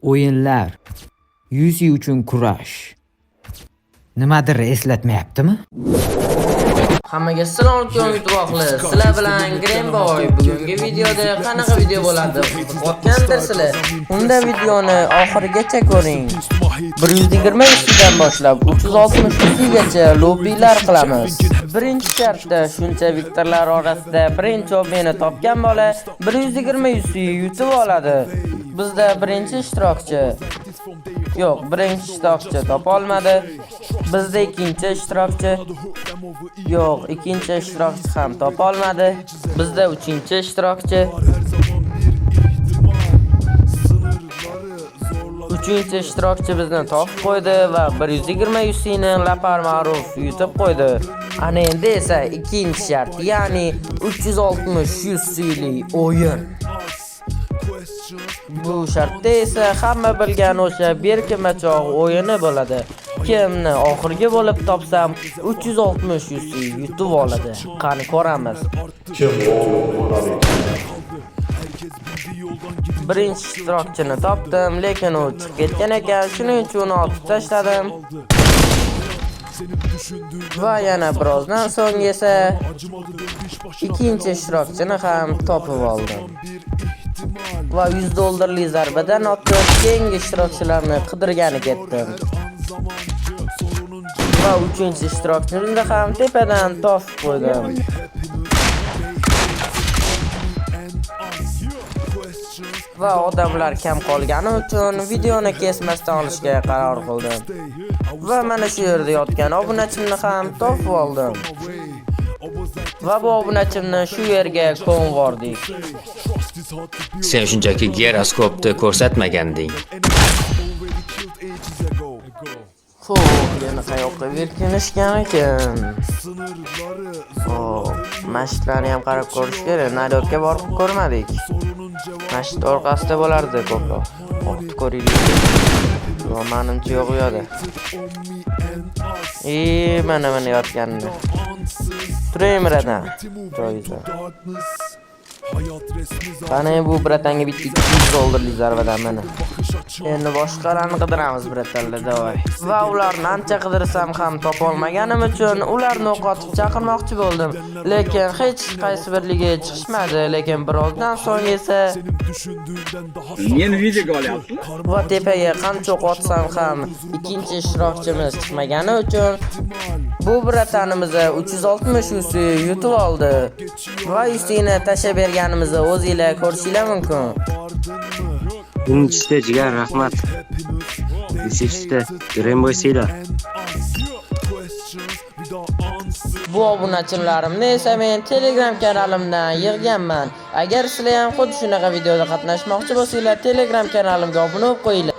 O'yinlar. UC uchun kurash. Nimadir eslatmayaptimi? Hammaga assalomu alaykum, YouTube ahli. Sizlar bilan Green Boy. Bugungi videoda qanaqa video bo'ladi? Qiziqayotgandirsizlar. Unda videoni oxirigacha ko'ring. 120 ustidan boshlab 360 gacha lobbilar qilamiz. Birinchi shartda shuncha viktorlar orasida birinchi meni topgan bola 120 UC yutib oladi. Bizda birinchi ishtirokchi. Yo'q, birinchi ishtirokchi topa olmadi. Bizda ikkinchi ishtirokchi. Yo'q, ikkinchi ishtirokchi ham topa olmadi. Bizda uchinchi ishtirokchi. Uchinchi ishtirokchi bizni topib qo'ydi va 120 UC ni Lapar Ma'ruf yutib qo'ydi. Ana endi esa ikkinchi shart, ya'ni 360 UC li o'yin. Bu shartda esa hamma bilgan o'sha berkinmachoq o'yini bo'ladi. Kimni oxirgi bo'lib topsam 360 UC yutib oladi. Qani ko'ramiz. Birinchi ishtirokchini topdim, lekin u chiqib ketgan ekan, shuning uchun uni otib tashladim. Va yana birozdan so'ng esa ikkinchi ishtirokchini ham topib oldim. Va 100 dollarlik zarbadan otib, keyingi ishtirokchilarni qidirgani ketdim. Va uchinchi ishtirokchini ham tepadan topib qo'ydim. Va odamlar kam qolgani uchun videoni kesmasdan olishga qaror qildim. Va mana shu yerda yotgan obunachimni ham topib oldim. Va bu obunachimni shu yerga ko'mvordik. Sen shunchaki giroskopni ko'rsatmaganding. Xo'p, yana qayoqqa berkinishgan ekan? Xo'p, masjidlarni ham qarab ko'rish kerak. Naryodga borib ko'rmadik. Masjid orqasida bo'lardi ko'proq. Otib ko'raylik. Yo'q, menimcha yo'q u yoqda. Mana mana yotganini. Turing, братан. Joyida. Qani bu братан ga bitta 200 dollarlik zarbadan mana. Endi boshqalarni qidiramiz, братан lar, давай. Va ularni ancha qidirsam ham topolmaganim uchun ularni o'qotib chaqirmoqchi bo'ldim. Lekin hech qaysi birligi chiqishmadi, lekin birozdan so'ng esa Meni videoga olyapsizmi? Va tepaga qancha o'q otsam ham ikkinchi ishtirokchimiz chiqmagani uchun bu братан imiz 360 UC yutib oldi. Va UCni tashlab berganimizni o'zinglar ko'rishinglar mumkin. Birinchisi jigar, rahmat. Uchinchisi Greenboy Sila. Bu obunachilarimni esa men Telegram kanalimdan yig'ganman. Agar sizlar ham xuddi shunaqa videoda qatnashmoqchi bo'lsanglar, Telegram kanalimga obuna bo'lib qo'yinglar.